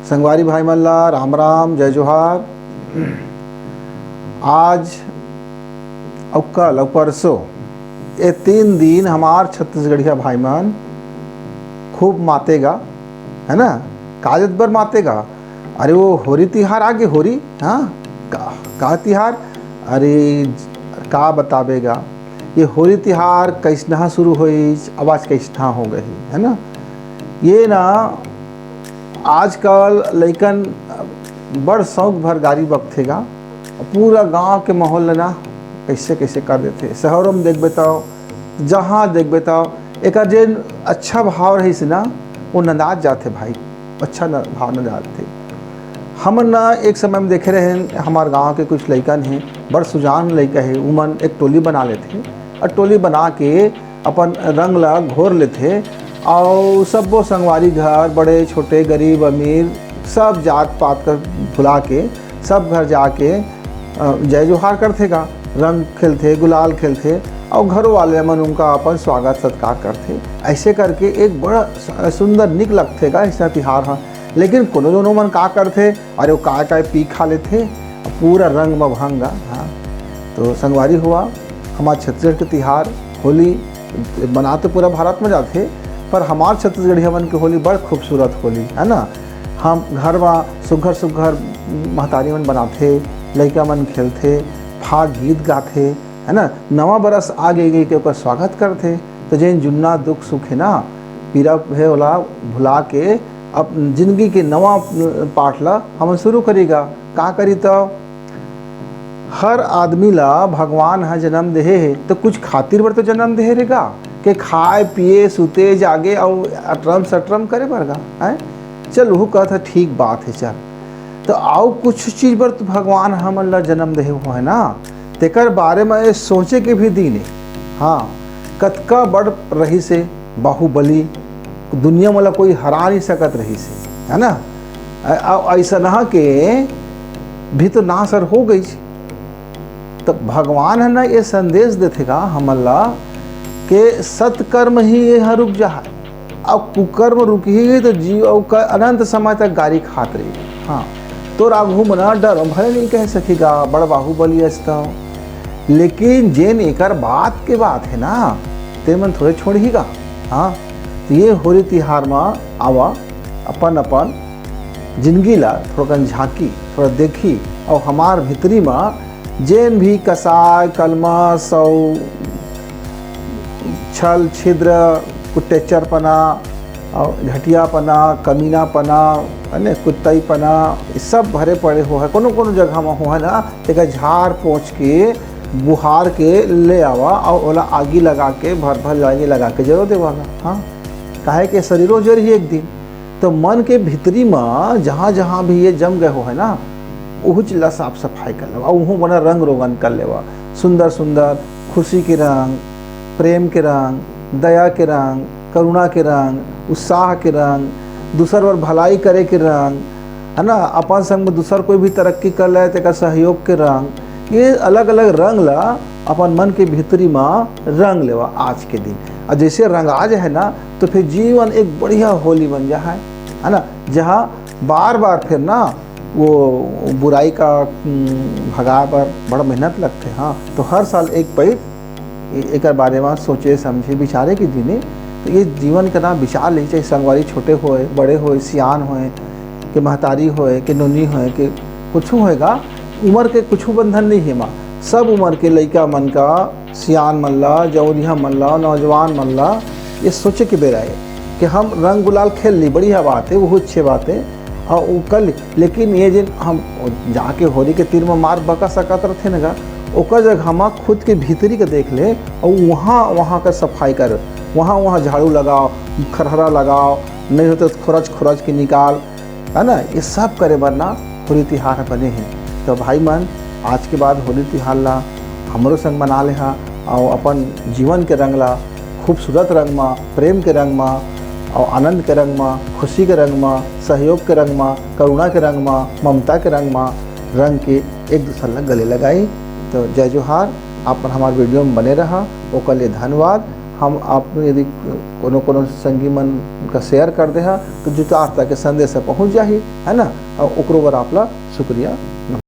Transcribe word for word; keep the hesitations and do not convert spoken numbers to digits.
संगवारी भाई मन ला राम राम, जय जोहार। आज अउ कल अउ परसों, ये तीन दिन हमार छत्तीसगढ़िया भाई मन खूब मातेगा, है ना? काजत बर मातेगा। अरे, वो होरी तिहार आगे, होरी, हाँ, का, का तिहार? अरे, का बताबेगा, ये होरी तिहार कैसनहा शुरू होइस, अब आज कैसनहा हो गई, है ना? ये ना, आजकल लइकन बड़ शौक भर गारी बकथे गा, पूरा गांव के माहौल ल ना कैसे कैसे कर देथे। शहरों में देखबे त, जहाँ देखबे त, एकर जेन अच्छा भाव रहिस ना, वो नंदात जाथे भाई, अच्छा न, भाव नंदात थे। हमन ना एक समय में देखे रहे, हमार गांव के कुछ लइकन हे, बड़ सुजान लइका हे, उमन एक टोली बना लेथे और टोली बना के अपन रंग ला घोर लेथे, अउ सब्बो संगवारी घर, बड़े छोटे, गरीब अमीर, सब जात पात कर भुला के सब घर जाके, अ, जय जोहार करथे गा, रंग खेलथे, गुलाल खेलथे, अउ घरो वाले मन उनका अपन स्वागत सत्कार करथे। ऐसे करके एक बड़ा स-, सुंदर निक लगथे गा ऐसा तिहार ह। लेकिन कोनो कोनो मन का करथे, अरे वो काय काय पी खा लेथे, पूरा रंग म भंग गा। हाँ, तो संगवारी हुआ, हमार छत्तीसगढ़ के तिहार होली मना तो पूरा भारत में जाथे, पर हमार छत्तीसगढ़िया मन के होली बड़ खूबसूरत होली, है ना? हम घर मा सुघर सुघर महतारी मन बनाथे, लइका मन खेलथे, फाग गीत गाथे, है ना? नवा बरस आ गे, गे के ओकर स्वागत करथे। तो जेन जुन्ना दुख सुख है ना, पीरा है, ओला भुला के अब जिंदगी के नवा पाठ ला हमन शुरू करी गा। का करी त? हर आदमी ला भगवान ह जन्म देहे हे, तो कुछ खातिर बर तो जन्म देहे रे गा, के खाए, पिए, सुते, जागे अउ अटरम सटरम करे बर गा, हैं? चल, उहू कहत ह, ठीक बात है, चल। तो अउ कुछ चीज बर तो भगवान हमन ला जन्म देहे हो, है ना? तेकर बारे में ये सोचे के भी दिन है। हाँ, कतका बड़ रहिस हे बाहुबली, दुनिया में ला कोई हरा नहीं सकत रहिस हे, है ना? अ-, अ-, ऐसा ना के भी तो नासर हो गई। तो भगवान है ना, ये संदेश देथे गा हमन ला के सत्कर्म ही ये ह रुक जा है, अब कुकर्म रुकही तो जीव अउ क-, अनंत समय तक गारी खात रही। हाँ, तोर आघू म ना डर, भले नहीं कह सकेगा बड़ बाहुबली अस त, लेकिन जेन एकर बात के बात है ना, ते मन थोड़े छोड़ही गा। हाँ, तो ये होली तिहार म आवा, अपन अपन जिंदगी ला थोड़कन झांकी, थोड़ा देखी, और हमार भीतरी म जेन भी कसाय, कलमस अउ छल छिद्र, कुटेचरपना, अउ घटियापना, कमीनापना, है ने, कुत्तईपना, ये सब भरे पड़े हो है, कोनो कोनो जगह में हो है ना, तेकर झाड़ पोंछ के, बुहार के ले आवा और ओला आगी लगा के, भर भर आगी लगा के जरो देवा ला। हाँ, काहे के शरीरो जरही एक दिन। तो मन के भीतरी में जहाँ जहाँ भी ये जम गए हो है ना, उहुच ला साफ सफाई कर लेवा, और उहू बना रंग रोगन कर लेवा, सुंदर सुंदर खुशी के रंग, प्रेम के रंग, दया के रंग, करुणा के रंग, उत्साह के रंग, दूसर बर भलाई करे के रंग, है ना, अपन संग में दूसर कोई भी तरक्की कर ले, तेकर सहयोग के रंग, ये अलग-अलग रंग ला अपन मन के भीतरी मा रंग लेवा आज के दिन। और जैसे रंगा जाए ना, तो फिर जीवन एक बढ़िया होली बन जा है, है ना, जहाँ बार-बार फिर ना वो बुराई का, उम, भगाए बर बड़ा मेहनत लगथे। हाँ, तो हर साल एक पइत ए-, एकर बारे म सोचे, समझे, विचारे के दिने, तो ये जीवन के ना विचार ले, चाहे संगवारी छोटे होए, बड़े होए, सियान होए, के महतारी होए, के नोनी होए, के कुछु होएगा, उम्र के कुछु बंधन नहीं है मा। सब उम्र के लइका मन का, सियान मन ला, जौरिया मन ला, नौजवान मन ला, ये सोचे के बेरा है कि हम रंग गुलाल खेल ली, बढ़िया बात है, वो अच्छे बात है, और वो कर ली। लेकिन ये जिन हम जाके होरी के तीर में मार बका सकत रथे न गा, ओकर जगह हम खुद के भीतरी के देख ले, और वहाँ, वहाँ का सफाई कर, वहाँ, वहाँ झाड़ू लगाओ, खरहरा लगाओ, नहीं होते तो खुरच, खुरच के निकाल, है ना? ये सब करे बर ना होली तिहार बने हैं। तो भाई मन, आज के बाद होली तिहार ला हमरो संग मना ले हा, और अपन जीवन के रंग ला खूबसूरत रंग मा, प्रेम के रंग मा, और आनंद के रंग मा, खुशी के रंग मा, सहयोग के रंग मा, करुणा के रंग मा, ममता के रंग मा रंग के एक दूसर ला गले लगाई। तो जय जोहार, आप मन हमार वीडियो में बने रहा, ओकर लिए धन्यवाद। हम आप यदि कोनो कोनो संगी मन का शेयर कर दे हा, तो जितार्थता के संदेश ह पहुंच जाही, है ना? और ओकरो बर आप ला शुक्रिया।